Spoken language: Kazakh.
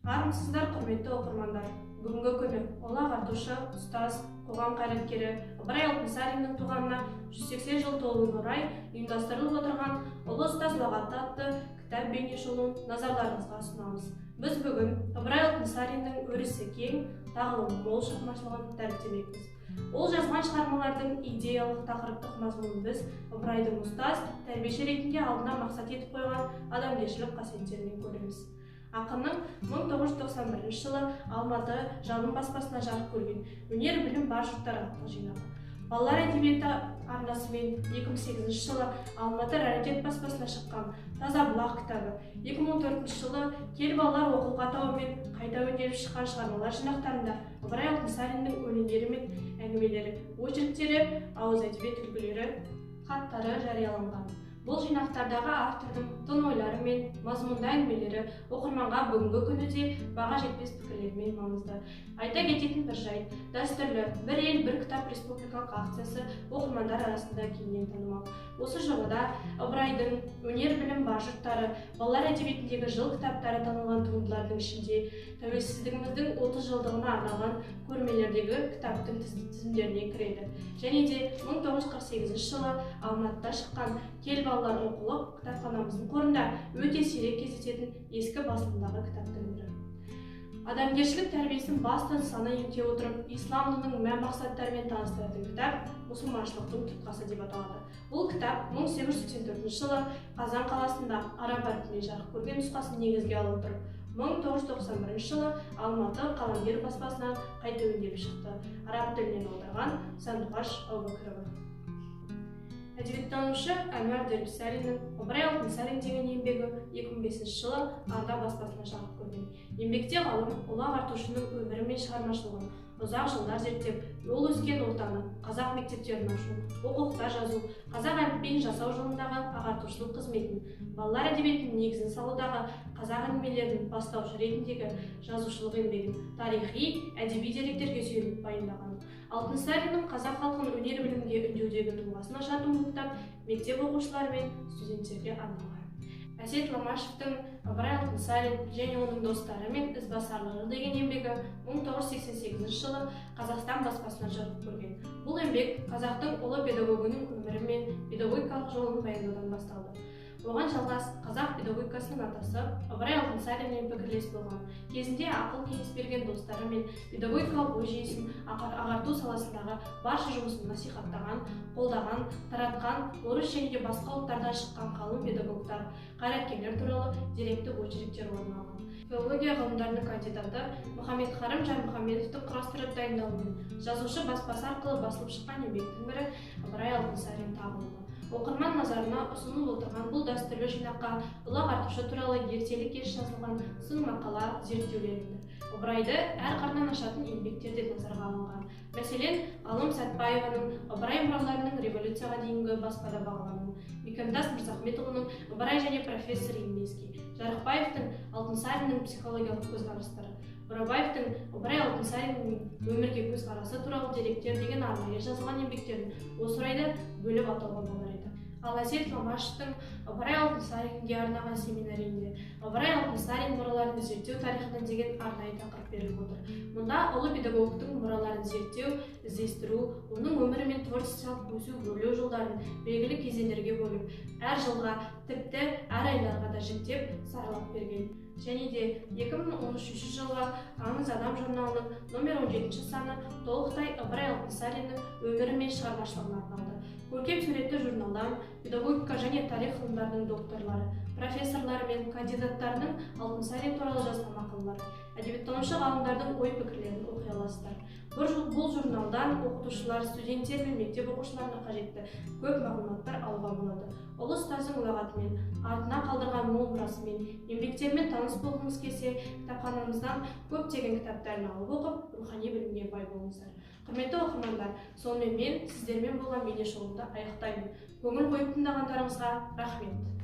Армысыздар, құрметті оқырмандар! Бүгінгі күні ұлы ағартушы, ұстаз, қоғам қайраткері Ыбырай Алтынсариннің туғанына 180 жыл толуына орай ұйымдастырылып отырған «Ұлы ұстаз ұлағаты» атты кітап бейнешолуын назарларыңызға ұсынамыз. Біз бүгін Ыбырай Алтынсариннің өрісі кең, тағылымы мол шығармашылығын дәріптемекпіз. Ол жазған шығармалардың идеялық, тақырыптық мазмұнын біз Ыбырайдың ұстаз, тәрбиеші ретінде алдына мақсат етіп қойған адамгершілік қасиеттерінен көреміз. Ақынның 1991 жылы Алматы «Жалын» баспасына жарық көрген «Өнер білім бар жұрттар» атты жинағы, балалар әдебиеті арнасымен 2008 жылы Алматы «Раритет» баспасына шыққан «Таза бұлақ» кітабы, 2014 жылы «Кел, балалар, оқулық» атауымен қайта өңделіп шыққан шығармалар жинақтарында Ыбырай Алтынсариннің өлеңдері мен әңгімелері, очерктері, ауыз әдебиет үлгілері, хаттары жарияланған. Бұл жинақтардағы автордың тың ойлары мен мазмұнды әңгімелері оқырманға бүгінгі күні де баға жетпес пікірлерімен маңызды. Айта кететін бір жайт, дәстүрлі «Бір ел, бір кітап» республикалық акциясы оқырмандар арасында кеңінен танымал. Осы жобада Ыбырайдың «Өнер білім бар жұрттары», балалар әдебиетіндегі жыл кітаптары танылған туындылардың ішінде тәуелсіздігіміздің 30 жылдығына арналған көрмелердегі кітаптың тізімдеріне кіреді. Және де 1948 жылы Алматыда шыққан «Кел, балалар, оқулық» кітапханамыздың қорында өте сирек кездесетін ескі басылымдағы кітаптың бірі. Адамгершілік тәрбиесін басты нысана ете отырып, ислам дінінің мән мақсаттарымен таныстыратын кітап «Мұсылманшылықтың тұтқасы» деп аталады. Бұл кітап 1884 жылы Қазан қаласында араб әрпімен жарық көрген нұсқасын негізге ала отырып, 1991 жылы Алматы «Қаламгер» баспасынан қайта өңделіп шықты. Араб тілінен аударған Сандуғаш Әубәкірова. Әдебиеттанушы Әнуар Дербісалиннің «Ыбырай Алтынсарин» деген еңбегі 2005 жылы «Арда» баспасынан жарық көрген. Еңбекте ғалым ұлы ағартушының өмірі мен шығармашылығын ұзақ жылдар зерттеп, ол өскен ортаны, қазақ мектептерін ашу, оқулықтар жазу, қазақ әліпбиін жасау жолындағы ағартушылық қызметін, балалар әдебиетінің негізін салудағы, қазақ әңгімелерінің бастаушы ретіндегі жазушылық еңбегін тарихи, әдеби деректерге сүйеніп баяндаған. Алтынсариннің қазақ халқын өнер білімге үндеудегі тұлғасын ашатын бұл кітап мектеп оқушылары мен студенттерге арналған. Әсет Ламашевтің «Ыбырай Алтынсарин және оның достары мен ізбасарлары» деген еңбегі 1988 жылы «Қазақстан» баспасынан жарық көрген. Бұл еңбек қазақтың ұлы педагогының өмірі мен педагогикалық жолын баяндаудан басталды. Оған жалғас қазақ педагогикасының атасы Ыбырай Алтынсаринмен пікірлес болған, кезінде ақыл кеңес берген достары мен педагогикалық ой жүйесін ағарту саласындағы барша жұмысын насихаттаған, қолдаған, таратқан орыс және де басқа ұлттардан шыққан ғалым педагогтар, қайраткерлер туралы деректі очерктер орын алған. Филология ғылымдарының кандидаты Мұхаммедқарым Жармұхамедовтің құрастырып дайындауымен «Жазушы» баспасы арқылы басылып шыққан еңбектің бірі «Ыбырай Алтынсарин тағылымы». Оқырман назарына ұсынылып отырған бұл дәстүрлі жинаққа ұлы ағартушы туралы ертелі кеш жазылған сын мақала, зерттеулер енді. Ыбырайды әр қырынан ашатын еңбектер де назарға алынған. Мәселен, ғалым Сәтбаеваның «Ыбырай мұраларының революцияға дейінгі баспада бағалануы», Мекемтас Мырзахметұлының «Ыбырай және профессор Ильминский», Жарықбаевтың «Алтынсариннің психологиялық көзқарастары», Бурабаевтың «Ыбырай Алтынсариннің өмірге көзқарасы туралы деректер» деген арнайы жазылған еңбектерін осы орайда бөліп атауға болар еді. Ал Әсет Мамашевтың Ыбырай Алтынсаринге арнаған семинарінде «Ыбырай Алтынсарин мұраларын зерттеу тарихында» деген арнайы тақырып беріліп отыр. Мұнда ұлы педагогтың мұраларын зерттеу, іздестіру, оның өмірі мен творчестволық өсу өрлеу жолдарын белгілі кезеңдерге бөліп, әр жылға, тіпті әр айларға да жіктеп саралап берген. Және де 2013 жылғы «Аңыз адам» журналының номер 17 саны толықтай Ыбырай Алтынсариннің өмірі мен шығармашылығына арналды. Көркем суретті журналдан педагогика және тарих ғылымдарының докторлары, профессорлары мен кандидаттарының Алтынсарин туралы жазған мақалалары, әдебиеттанушы ғалымдардың ой-пікірлерін оқи аласыздар. Бұл журналдан оқытушылар, студенттер мен мектеп оқушыларына қажетті көп мағлұматтар алуға болады. Ұлы ұстаздың ұлағатымен, артына қалдырған мол мұрасымен, еңбектерімен таныс болғыңыз келсе, кітапханамыздан көптеген кітаптарын алып оқып, рухани білімге бай болыңыздар. Құрметті оқырмандар, сонымен мен сіздермен болған бейнешолуымды аяқтаймын. Көңіл қойып тыңдағандарыңызға рахмет.